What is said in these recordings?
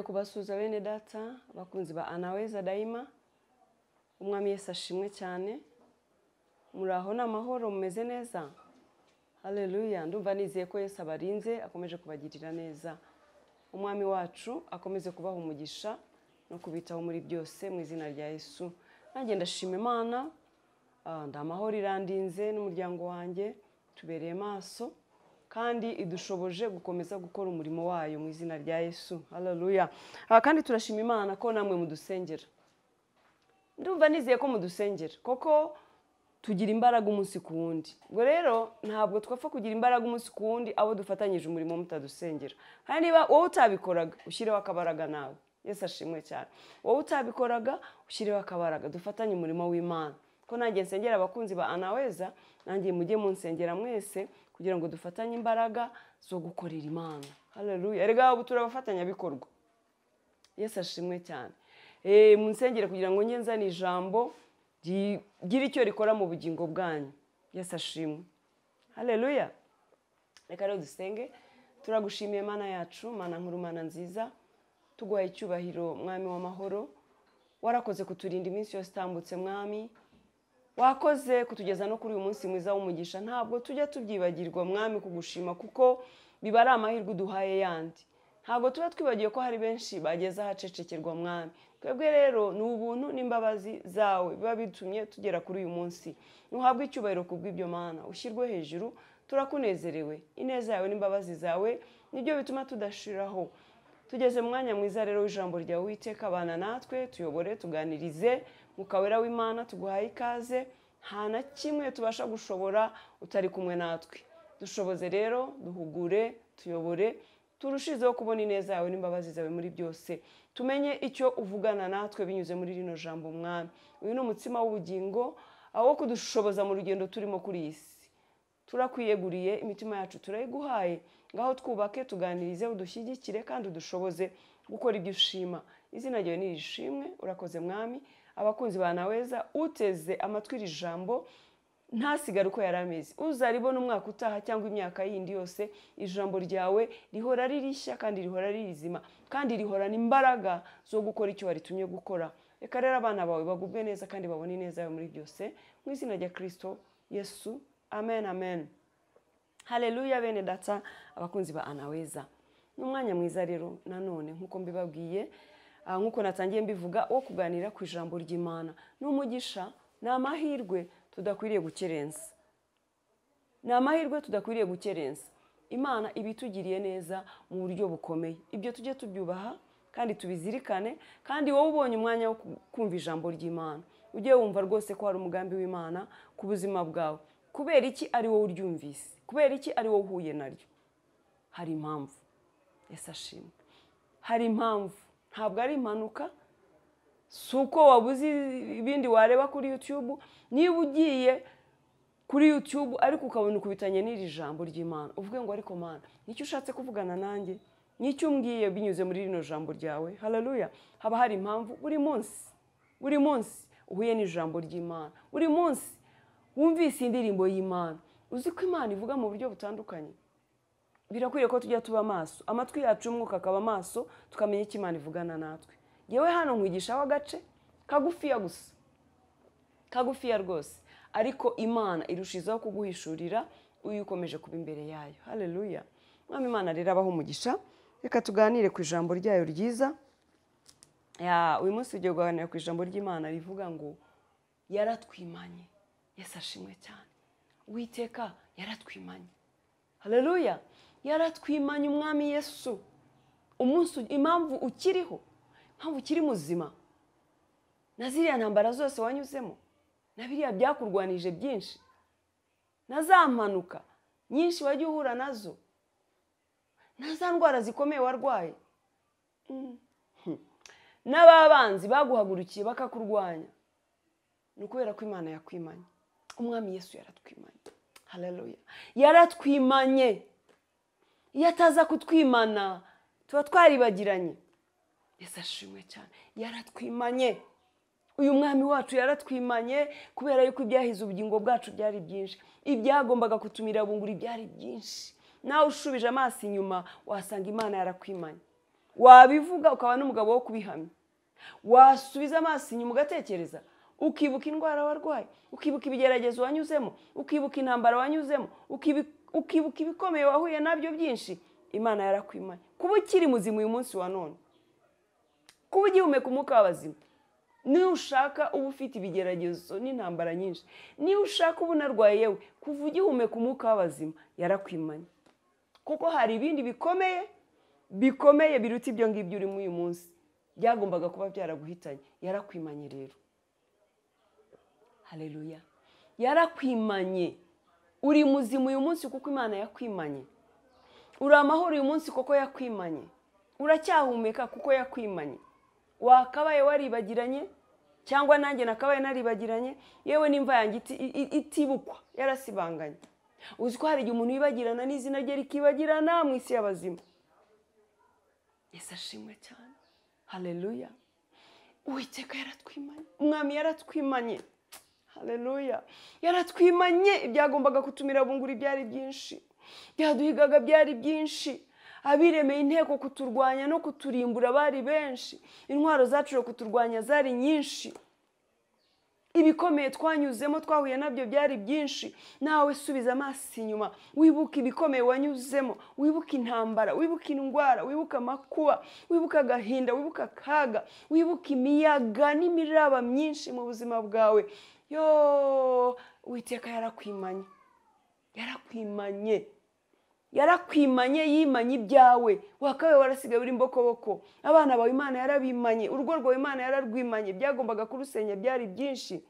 Kubasuhuza bene data, abakunzi ba Anaweza Daima. Umwami Yesu ashimwe cyane. Muraho n'amahoro, mumeze neza? Haleluya. Ndumva nizeye ko Yesu abarinze, akomeje kubagirira neza. Umwami wacu akomeze kubaha umugisha no kubitaho muri byose mu izina rya Yesu. Nanjye ndashima Imana, ndamahoro irandinze n'umuryango wanjye, tubereye maso kandi idushoboje gukomeza gukora umurimo wayo mu izina rya Yesu. Haleluya. Kandi turashima Imana ko namwe mudusengera. Ndumva nizeye ko mudusengera koko tugira imbaraga umunsi ku wundi. Ubwo rero ntabwo twapfa kugira imbaraga umunsi ku wundi abo dufatanyije umurimo mutadusengera. Kandi niba wowe utabikoraga ushyireho akabaraga nawe. Yesu ashimwe cyane. Wowe utabikoraga ushyireho akabaraga, dufatanye umurimo w'Imana. Ko nanjye nsengera abakunzi ba Anaweza, nanjye mujye munsengera mwese kugira ngo dufatanye imbaraga zo gukorera Imana. Haleluya. Erega ubu turabafatanyabikorwa. Yesu ashimwe cyane. Munsengere kugira ngo njye nzane ijambo rigira icyo rikora mu bugingo bwanyu. Yesu ashimwe. Haleluya. Reka rero dusenge. Turagushimiye Mana yacu, Mana nkuru, Mana nziza. Tuguhaye icyubahiro Mwami w'amahoro. Warakoze kuturinda iminsi yose itambutse Mwami. Wakoze kutugeza no kuri uyu munsi mwiza w'umugisha. Ntabwo tujya tubyibagirwa Mwami kugushima, kuko biba ari amahirwe uduhaye yandi. Ntabwo tuba twibagiwe ko hari benshi bageze ahacecekerwa Mwami. Twebwe rero ni ubuntu n'imbabazi zawe biba bitumye tugera kuri uyu munsi. Nuhabwe icyubahiro kubw'ibyo Mana, ushyirwe hejuru, turakunezerewe. Ineza yawe n'imbabazi zawe nibyo bituma tudashiraho. Tugeze mu mwanya mwiza rero w'ijambo ryawe Uwiteka, bana natwe, tuyobore, tuganirize. Mukawera w'Imana tuguhaye ikaze, nta na kimwe tubasha gushobora utari kumwe natwe. Dushoboze rero, duhugure, tuyobore, turushizeho kubona ineza yawe n'imbabazi zawe muri byose. Tumenye icyo uvugana natwe binyuze muri rino jambo Mwami. Uyu ni umutsima w'ubugingo awo kudushoboza mu rugendo turimo kuri iyi si. Turakwiyeguriye, imitima yacu turayiguhaye. Ngaho twubake, tuganirize, udushyigikire kandi udushoboze gukora ibyo ushima. Izina ryawe ni rishimwe, urakoze Mwami. Abakunzi ba Anaweza, uteze amatwi iri jambo ntasigare uko yari ameze. Uzaribona umwaka utaha cyangwa imyaka yindi yose, ijambo ryawe rihora ririshya kandi rihora ririzima, kandi rihorana imbaraga zo gukora icyo waritumye gukora. Reka rero abana bawe bagubwe neza kandi babone ineza yawe muri byose, mu izina rya Kristo Yesu. Amen, amen. Haleluya bene data, abakunzi ba Anaweza. Ni umwanya mwiza rero nanone nkuko mbibabwiye, nkuko natangiye mbivuga, wo kuganira ku ijambo ry'Imana. Ni umugisha, ni amahirwe tudakwiriye gukerensa. Ni amahirwe tudakwiriye gukerensa. Imana ibitugiriye neza mu buryo bukomeye. Ibyo tujye tubyubaha kandi tubizirikane, kandi wowe ubonye umwanya wo kumva ijambo ry'Imana, ujye wumva rwose ko hari umugambi w'Imana ku buzima bwawe. Kubera iki ari wowe uryumvise? Kubera iki ari wowe uhuye naryo? Hari impamvu. Yesu ashimwe. Hari impamvu. Ntabwo ari impanuka, si uko wabuze ibindi wareba kuri YouTube. Niba ugiye kuri YouTube ariko ukabona ukubitanye n'iri jambo ry'Imana, uvuge ngo ariko Mana, nicyo ushatse kuvugana nanjye, nicyo umbwiye binyuze muri rino jambo ryawe. Haleluya. Haba hari impamvu. Buri munsi, buri munsi uhuye n'ijambo ry'Imana, buri munsi wumvise indirimbo y'Imana, uzi ko Imana ivuga mu buryo butandukanye. Birakwiriye ko tujya tuba maso, amatwi yacu umwuka akaba maso, tukamenya icyo Imana ivugana natwe. Yewe hano nkwigishaho agace kagufiya gusa, kagufiya rwose, ariko Imana irushizaho kuguhishurira uyu ukomeje kuba imbere yayo. Haleluya. Mwami Imana rero abaho umugisha. Reka tuganire ku ijambo ryayo ryiza. Uyu munsi tugiye kuganira ku ijambo ry'Imana rivuga ngo yaratwimanye. Yesu ashimwe cyane. Uwiteka yaratwimanye. Haleluya. Yaratwimanye Umwami Yesu. Umunsi impamvu ukiriho, impamvu ukiri muzima, na ziriya ntambara zose wanyuzemo, na biriya byakurwanije byinshi, na za mpanuka nyinshi wagiye uhura nazo, na za ndwara zikomeye warwaye, n'ababanzi baguhagurukiye bakakurwanya, ni ukubera ko Imana yakwimanye. Umwami Yesu yaratwimanye. Haleluya. Yaratwimanye. Iyo ataza kutwimana tuba twaribagiranye. Yesu ashimwe cyane. Yaratwimanye. Uyu mwami wacu yaratwimanye kubera yuko ibyahize ubugingo bwacu byari byinshi, ibyagombaga kutumira bunguri byari byinshi. Nawe ushubije amaso inyuma wasanga Imana yarakwimanye. Wabivuga ukaba n'umugabo wo kubihamya. Wasubiza amaso inyuma ugatekereza, ukibuka indwara warwaye, ukibuka ibigeragezo wanyuzemo, ukibuka intambara wanyuzemo, ukibuka ibikomeye wahuye nabyo byinshi. Imana yarakwimanye. Kuba ukiri muzima uyu munsi wa none, kuba ugihumeka umwuka w'abazima, niba ushaka uba ufite ibigeragezo n'intambara nyinshi, niba ushaka uba unarwaye, yewe kuva ugihumeka umwuka w'abazima yarakwimanye. Kuko hari ibindi bikomeye bikomeye biruta ibyo ngibyo urimo uyu munsi byagombaga kuba byaraguhitanye. Yarakwimanye rero. Haleluya. Yarakwimanye. Uri muzima uyu munsi kuko Imana yakwimanye. Uri amahoro uyu munsi kuko yakwimanye. Uracyahumeka kuko yakwimanye. Wakabaye waribagiranye, cyangwa nanjye nakabaye naribagiranye, yewe n'imva yanjye itibukwa yarasibanganye. Uzi ko hari igihe umuntu yibagirana n'izina rye rikibagirana mu isi y'abazima. Yesu ashimwe cyane. Haleluya. Uwiteka yaratwimanye, Umwami yaratwimanye. Haleluya. Yaratwimanye. Ibyagombaga kutumira bunguri byari byinshi, byaduhigaga byari byinshi, abiremeye inteko kuturwanya no kuturimbura bari benshi, intwaro zacu kuturwanya zari nyinshi, ibikomeye twanyuzemo twahuye nabyo byari byinshi. Nawe subiza amaso inyuma, wibuke ibikomeye wanyuzemo, wibuke intambara, wibuke indwara, wibuke amakuba, wibuke agahinda, wibuke akaga, wibuke imiyaga n'imiraba myinshi mu buzima bwawe. Yo, Uwiteka yarakwimanye. Yarakwimanye. Yarakwimanye, yimanye ibyawe. Wakabaye warasigaye uri imbokoboko. Abana bawe Imana yarabimanye, urugo rwawe Imana yararwimanye, byagombaga kurusenya byari byinshi.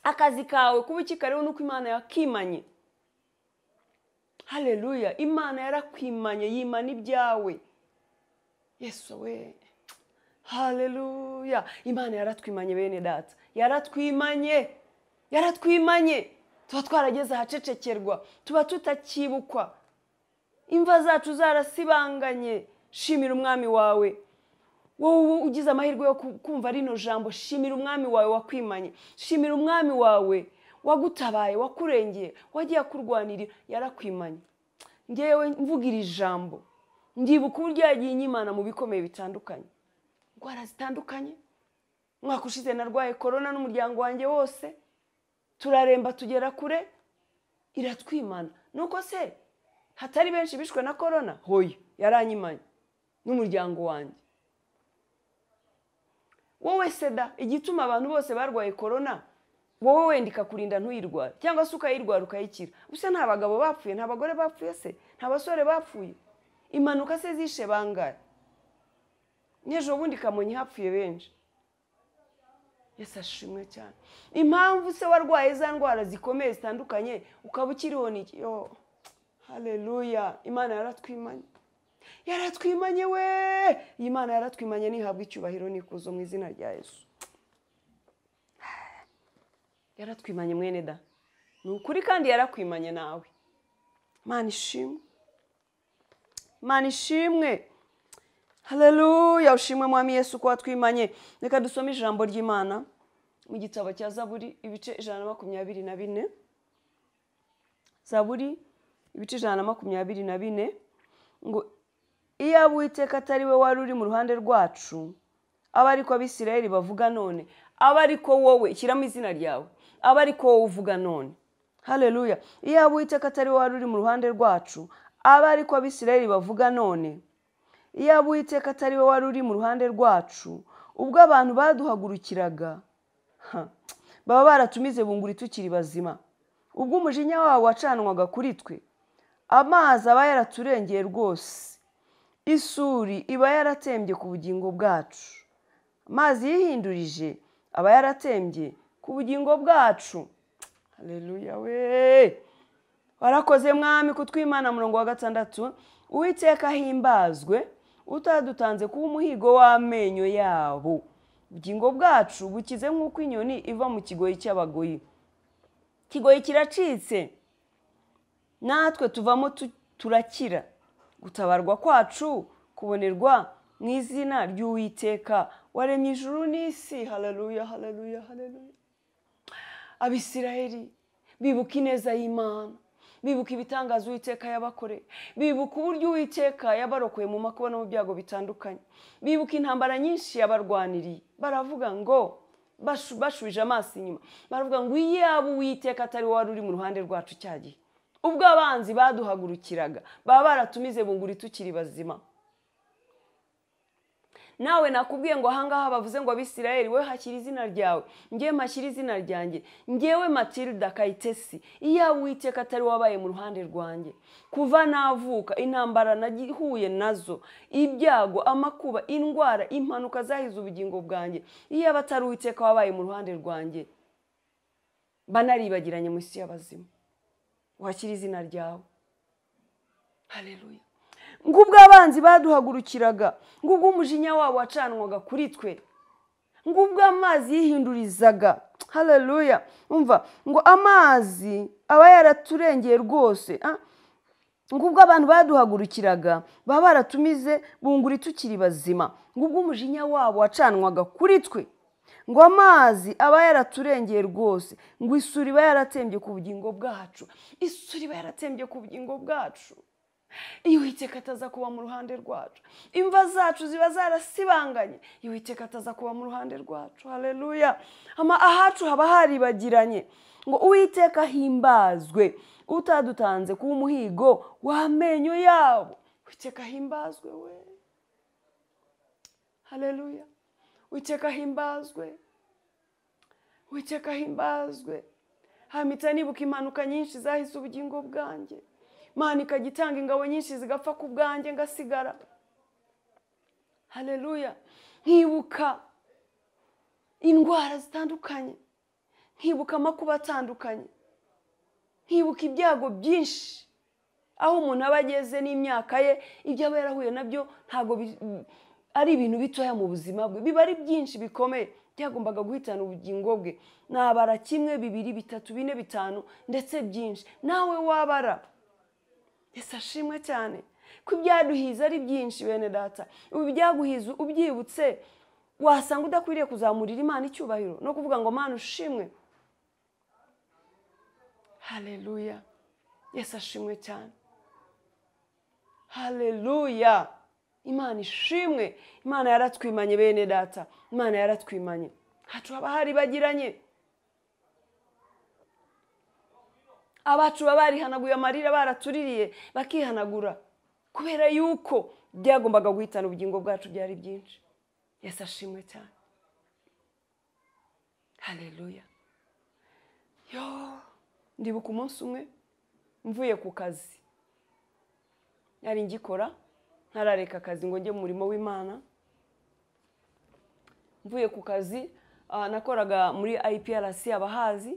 Akazi kawe kuba ukikariho nuko Imana yakimanye. Haleluya. Imana yarakwimanye, yimana ibyawe. Yesu we. Haleluya. Imana yaratwimanye bene data. Yaratwimanye. Yaratwimanye. Tuba twarageze ahacecekerwa, tuba tutakibukwa, imva zacu zarasibanganye. Shimira Umwami wawe. Wowe ugize amahirwe yo kumva rino jambo, shimira Umwami wawe wakwimanye, shimira Umwami wawe wagutabaye, wakurengeye, wagiye kurwanirira. Yarakwimanye. Ngewe mvuga iri jambo, ndibuka uburyo yagiye inyimana mu bikomeye bitandukanye, indwara zitandukanye. Umwaka ushize narwaye korona n'umuryango wanjye wose, turaremba tugera kure, iratwimana. Nuko se hatari benshi bishwe na korona? Hoya, yaranyimanye n'umuryango wanjye. Wowe seda, igituma abantu bose barwaye korona, wowe wenda ikakurinda ntuyirware, cyangwa se ukayirwara ukayikira. Gusa nta bagabo bapfuye, nta bagore bapfuye se, nta basore bapfuye. Impanuka se zishe bangahe? N'ejo bundi Kamonyi hapfuye benshi. Yesu ashimwe cyane. Impamvu se warwaye za ndwara zikomeye zitandukanye ukaba ukiriho ni iki? Yo, haleluya. Imana yaratwimanye. Yaratwimanye we. Imana yaratwimanye, nihabwa icyubahiro n'ikuzo mu izina rya Yesu. Yaratwimanye mwene da. Ni ukuri kandi yarakwimanye nawe. Imana ishimwe. Imana ishimwe. Haleluya. Ushimwe Mwami Yesu ko watwimanye. Reka dusome ijambo ry'Imana mu gitabo cya Zaburi ibice 124. Zaburi ibice 124 ngo iyo Uwiteka atari we wari uri mu ruhande rwacu, aba ariko Abisirayeli bavuga none, aba ariko wowe, shyiramo izina ryawe, aba ariko wowe uvuga none. Haleluya. Iyo Uwiteka atari we wari uri mu ruhande rwacu, aba ariko Abisirayeli bavuga none. Iyo Uwiteka atari we wari uri mu ruhande rwacu, ubwo abantu baduhagurukiraga, baba baratumize bunguri tukiri bazima. Ubwo umujinya wabo wacanwaga kuri twe, amazi aba yaraturengeye rwose, isuri iba yaratembye ku bugingo bwacu. Amazi yihindurije aba yaratembye ku bugingo bwacu. Haleluya we. Warakoze Mwami kutwimana. Murongo wa 6, Uwiteka ahimbazwe, utadutanze kuba umuhigo w'amenyo yabo. Ubugingo bwacu bukize nk'uko inyoni iva mu kigoyi cy'abagoyi. Ikigoyi kiracitse, natwe tuvamo turakira. Gutabarwa kwacu kubonerwa mu izina ry'Uwiteka waremye ijuru n'isi. Haleluya, haleluya, haleluya. Abisirayeli bibuka ineza y'Imana, Bibuka ibitangaza Uwiteka yabakoreye, bibuka uburyo Uwiteka yabarokoye mu makuba no mu byago bitandukanye, bibuka intambara nyinshi yabarwaniriye. Baravuga ngo bashubije amaso inyuma, baravuga ngo iyaba Uwiteka atari wari uri mu ruhande rwacu cya gihe, ubwo abanzi baduhagurukiraga baba baratumize bunguri tukiri bazima. Nawe nakubwiye ngo ahangaha bavuze ngo Abisirayeli, we hashyira izina ryawe, ngewe mpashyira izina ryanjye, ngewe Matilda Kayitesi, iyaba Uwiteka atari wabaye mu ruhande rwanjye. Kuva navuka intambara nagihuye nazo, ibyago, amakuba, indwara, impanuka zahize ubugingo bwanjye, iyaba atari Uwiteka wabaye mu ruhande rwanjye, banaribagiranye mu isi y'abazima. Washyira izina ryawe. Haleluya. Ngubwo abanzi baduhagurukiraga, ngubwo umujinya wabo wacanwaga kuri twe, ngubwo amazi yihindurizaga. Haleluya. Umva ngo amazi aba yaraturengeye rwose. Ngubwo abantu baduhagurukiraga baba baratumize bunguri tukiri bazima, ngubwo umujinya wabo wacanwaga kuri twe, ngo amazi aba yaraturengeye rwose, ngo isuri iba yaratembye ku bugingo bwacu, isuri iba yaratembye ku bugingo bwacu. Iyo Uwiteka ataza kuba mu ruhande rwacu, imva zacu ziba zarasibanganye. Iyo Uwiteka ataza kuba mu ruhande rwacu. Haleluya. Ahacu haba haribagiranye. Ngo Uwiteka ahimbazwe, utadutanze kuba umuhigo w'amenyo yabo. Uwiteka ahimbazwe we. Haleluya. Uwiteka ahimbazwe. Uwiteka ahimbazwe. Hamita nibuka impanuka nyinshi zahise ubugingo bwanjye, Imana ikajya itanga ingabo nyinshi zigapfa ku bwanjye ngasigara. Haleluya. Nkibuka indwara zitandukanye, nkibuka amakuba atandukanye, nkibuka ibyago byinshi, aho umuntu aba ageze n'imyaka ye, ibyo aba yarahuye nabyo ntabwo ari ibintu bitoya mu buzima bwe, biba ari byinshi bikomeye byagombaga guhitana ubugingo bwe. Nabara 1, 2, 3, 4, 5 ndetse byinshi. Nawe wabara. Yesu ashimwe cyane ko ibyaduhiza ari byinshi bene data. Ubu byaguhiza ubyibutse wasanga udakwiriye kuzamurira Imana icyubahiro no kuvuga ngo Mana ushimwe. Haleluya. Yesu ashimwe cyane. Haleluya. Imana ishimwe. Imana yaratwimanye bene data. Imana yaratwimanye. Hacu haba haribagiranye. Abacu baba barihanaguye amarira, baratuririye bakihanagura, kubera yuko byagombaga guhitana ubugingo bwacu byari byinshi. Yesu ashimwe cyane. Haleluya. Yo, ndibuka umunsi umwe mvuye ku kazi, nari ngikora ntarareka akazi ngo njye mu murimo w'Imana. Mvuye ku kazi, nakoraga muri IPRC abahazi,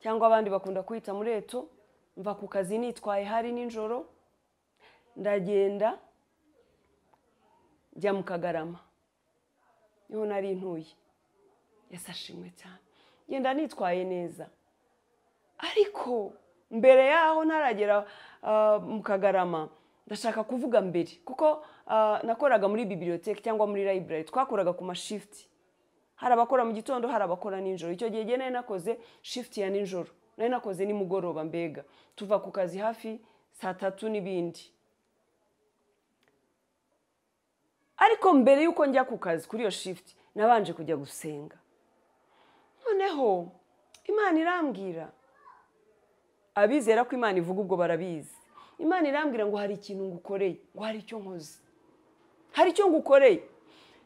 cyangwa abandi bakunda kwita muri eto. Mva ku kazi nitwaye hari nijoro, ndagenda njya mu Kagarama, niho nari ntuye. Yesu ashimwe cyane. Ngenda nitwaye neza, ariko mbere yaho ntaragera mu Kagarama, ndashaka kuvuga mbere kuko nakoraga muri bibliothèque cyangwa muri library. Twakoraga ku mashift, hari abakora mu gitondo, hari abakora nijoro. Icyo gihe nari nakoze shift ya nijoro, nari nakoze nimugoroba, mbega tuva ku kazi hafi saa 3 n'ibindi. Ariko mbere yuko njya ku kazi kuri iyo shift, nabanje kujya gusenga. Noneho Imana irambwira, abizera ko Imana ivuga ubwo barabizi, Imana irambwira ngo hari ikintu ngukoreye, ngo hari icyo nkoze, hari icyo ngukoreye.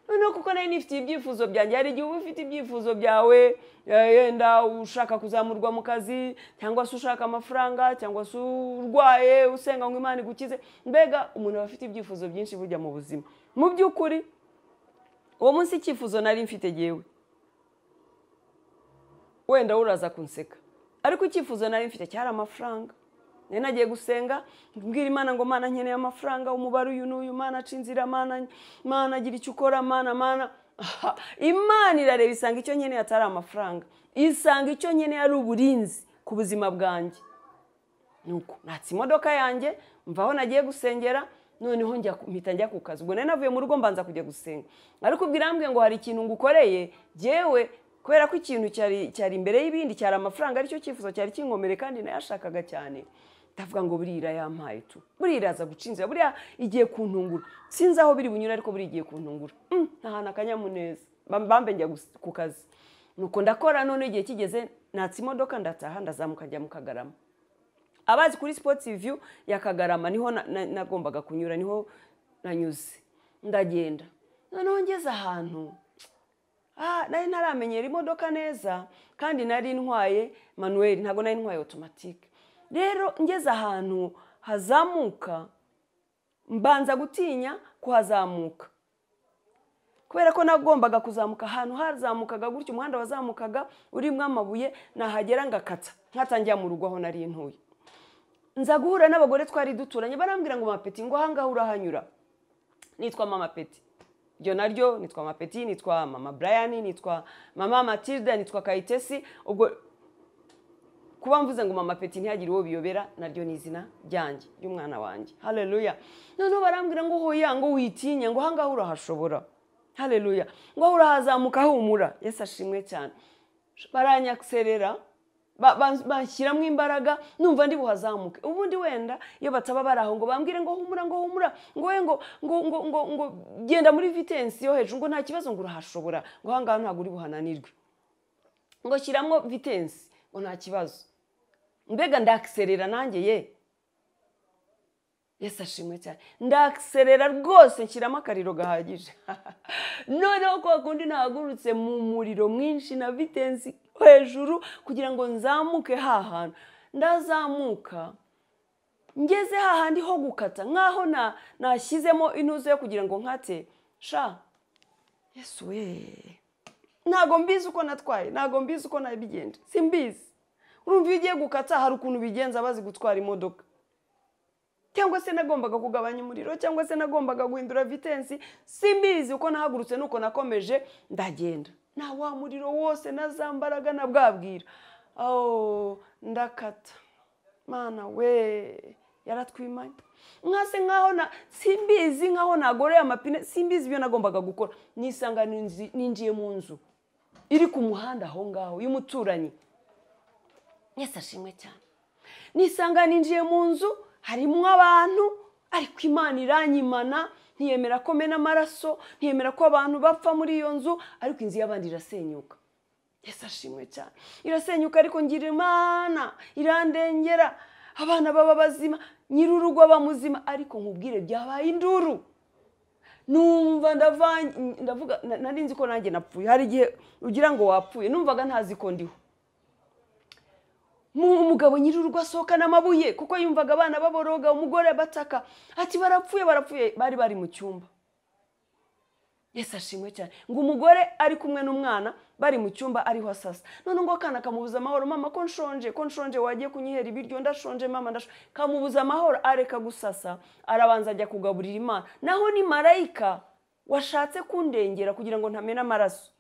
Noneho kuko nari nifite ibyifuzo byanjye, hari igihe uba ufite ibyifuzo byawe, yenda ushaka kuzamurwa mu kazi, cyangwa se ushaka amafaranga, cyangwa se urwaye usenga ngo Imana igukize. Mbega umuntu aba afite ibyifuzo byinshi burya mu buzima. Mu by'ukuri uwo munsi icyifuzo nari mfite jewe, wenda uraza kunseka, ariko icyifuzo nari mfite cyari amafaranga. Nari nagiye gusenga mbwira Imana ngo Mana nkeneye amafaranga, umubare uyu n'uyu, Mana aca inzira, Mana, Mana gira icyo ukora, Mana, Mana. Imana irareba isanga icyo nkeneye atari amafaranga, isanga icyo nkeneye ari uburinzi ku buzima bwanjye. Nuko natse imodoka yanjye mvaho nagiye gusengera, noneho mpita njya ku kazi. Ubwo nari navuye mu rugo mbanza kujya gusenga, ariko ubwo irambwiye ngo hari ikintu ngukoreye, jewe Kubera ko ikintu cyari imbere y'ibindi cyari amafaranga, aricyo cyifuzo cyari kinkomere kandi nayashakaga cyane. Ndavuga ngo buriya yampaye tu, buriya iraza guca inzira, buriya igiye kuntungura, sinzi aho biri bunyure ariko buriya igiye kuntungura. Ntahana akanyamuneza, bambe njya ku kazi. Nuko ndakora, none igihe kigeze natsa imodoka ndataha, ndazamuka njya mu Kagarama. Abazi kuri Sports View ya Kagarama niho nagombaga kunyura, niho nanyuze ndagenda. Noneho ngeze ahantu nari ntaramenyera imodoka neza, kandi nari ntwaye manuel, ntabwo nari ntwaye automatique. Rero ngeze ahantu hazamuka mbanza gutinya kuhazamuka, kubera ko nagombaga kuzamuka ahantu hazamukaga gutyo, umuhanda wazamukaga urimo amabuye, nahagera ngakata nkatangira mu rugo aho nari ntuye. Nza guhura n'abagore twari duturanye, barambwira ngo Mama Peti, ngo aha ngaha urahanyura. Nitwa Mama Peti, iryo naryo nitwa Mama Peti, nitwa Mama Brian, nitwa Mama Matilda, nitwa Kayitesi. Ubwo kuba mvuze ngo Mama Peti ntihagire uwo biyobera, naryo ni izina ryanjye ry'umwana wanjye. Haleluya. Noneho barambwira ngo hoya, ngo witinye, ngo aha ngaha urahashobora. Haleluya. Ngo urahazamuka humura. Yesu ashimwe cyane. Baranyakserera, banshyiramo imbaraga, numva ndi buhazamuke. Ubundi wenda iyo bataba bari aho ngo bambwire ngo humura, ngo humura, ngo we ngo ngo ngo ngo ngo genda muri vitensi yo hejuru, ngo nta kibazo, ngo urahashobora, ngo aha ngaha ntabwo uri buhananirwe, ngo shyiramo vitensi, ngo nta kibazo. Mbega ndakserera nanjye ye. Yesu ashimwe cyane. Ndakserera rwose, nshyiramo akariro gahagije. Noneho kwa kundi nahagurutse mu muriro mwinshi na vitensi hejuru kugira ngo nzamuke hahantu. Ndazamuka ngeze hahandi ho gukata, nkaho nashyizemo intuzo yo kugira ngo nkate. Sha Yesu we, ntago mbizi uko natwaye, ntago mbizi uko nabigenje, simbizi. Urumva iyo ugiye gukata hari ukuntu bigenza bazi gutwara imodoka. Cyangwa se nagombaga kugabanya umuriro, cyangwa se nagombaga guhindura vitensi, simbizi uko nahagurutse nuko nakomeje ndagenda. Na wa muriro wose nazambaraga nabwabwira. Oh, ndakata. Mana we, yaratwimanye. Nkase nkaho na simbizi, nkaho nagoreye amapine, simbizi ibyo nagombaga gukora. Nisanga ninjiye mu nzu iri ku muhanda aho ngaho y'umuturanyi. Yesu ashimwe cyane. Nisanga ninjiye mu nzu harimo abantu, ariko Imana iranyimana, ntiyemera ko mena amaraso, ntiyemera ko abantu bapfa muri iyo nzu, ariko inzu y'abandi irasenyuka. Yesu ashimwe cyane. Irasenyuka, ariko ngira Imana irandengera, abana baba bazima, nyir'urugo aba muzima, ariko nkubwire byabaye induru. Numva ndavuga, nari nzi ko nanjye napfuye. Hari igihe ugira ngo wapfuye, numvaga ntazi ko ndiho. Umugabo nyir'urugo asohoka n'amabuye kuko yumvaga abana baboroga, umugore bataka ati barapfuye barapfuye, bari bari mu cyumba. Yesu ashimwe cyane. Ngo umugore ari kumwe n'umwana bari mu cyumba ariho asasa. None ngo akana kamubuza amahoro, mama ko nshonje, ko nshonje, wagiye kunyihera ibiryo, ndashonje mama, ndashonje. Kamubuza amahoro, areka gusasa, arabanza ajya kugaburira Imana. Naho ni marayika washatse kundengera kugira ngo ntamena amaraso.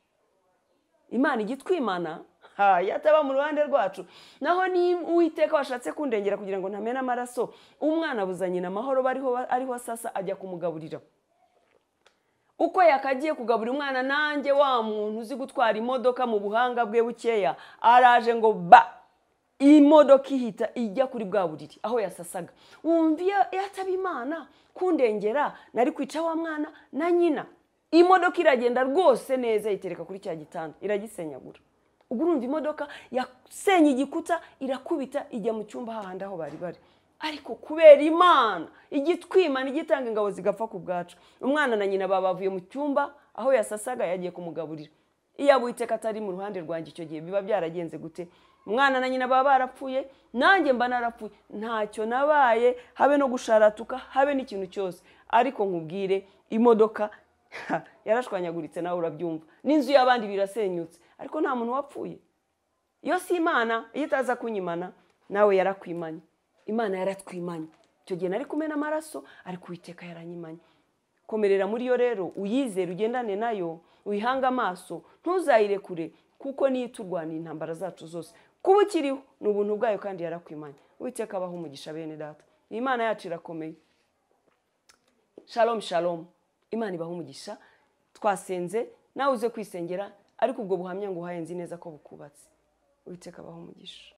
Imana igitwimana yataba mu ruhande rwacu. Naho ni Uwiteka washatse kundengera kugira ngo ntamena amaraso, umwana abuzanye na amahoro bariho ariho sasa, ajya kumugaburira. Uko yakagiye kugaburira umwana, nanjye wa muntu uzi gutwara imodoka mu buhanga bwe bukeya araje ngo ba imodoka ihita ijya kuri bwa buriri aho yasasaga. Wumva yataba Imana kundengera, nari kwica wa mwana na nyina. Imodoka iragenda rwose neza, itereka kuri cya gitanda, iragisenyagura. Ubwo urumva imodoka yasenye igikuta, irakubita ijya mu cyumba hahandi aho bari bari. Ariko kubera Imana igitwimana, igitanga ingabo zigapfa ku bwacu, umwana na nyina babavuye mu cyumba aho yasasaga, yagiye kumugaburira. Iyo Uwiteka atari mu ruhande rwanjye icyo gihe biba byaragenze gute? Umwana na nyina baba barapfuye, nanjye mba narapfuye, ntacyo nabaye, habe no gusharatuka, habe n'ikintu cyose. Ariko nkubwire, imodoka yarashwanyaguritse, nawe urabyumva, n'inzu y'abandi birasenyutse, ariko nta muntu wapfuye. Iyo si Imana, iyo itaza kunyimana, nawe yarakwimanye. Imana yaratwimanye. Icyo gihe nari kumena amaraso, ariko Uwiteka yaranyimanye. Komerera muri yo rero, uyizere, ugendane nayo, uyihanga amaso, ntuzayirekure, kuko niyo iturwanira intambara zacu zose. Kuba ukiriho ni ubuntu bwayo kandi yarakwimanye. Uwiteka abahe umugisha bene data. Imana yacu irakomeye. Shalom shalom. Imana ibahe umugisha. Twasenze, nawe uze kwisengera. Ariko ubwo buhamya nguhaye, nzi neza ko bukubatse. Uwiteka abahe umugisha.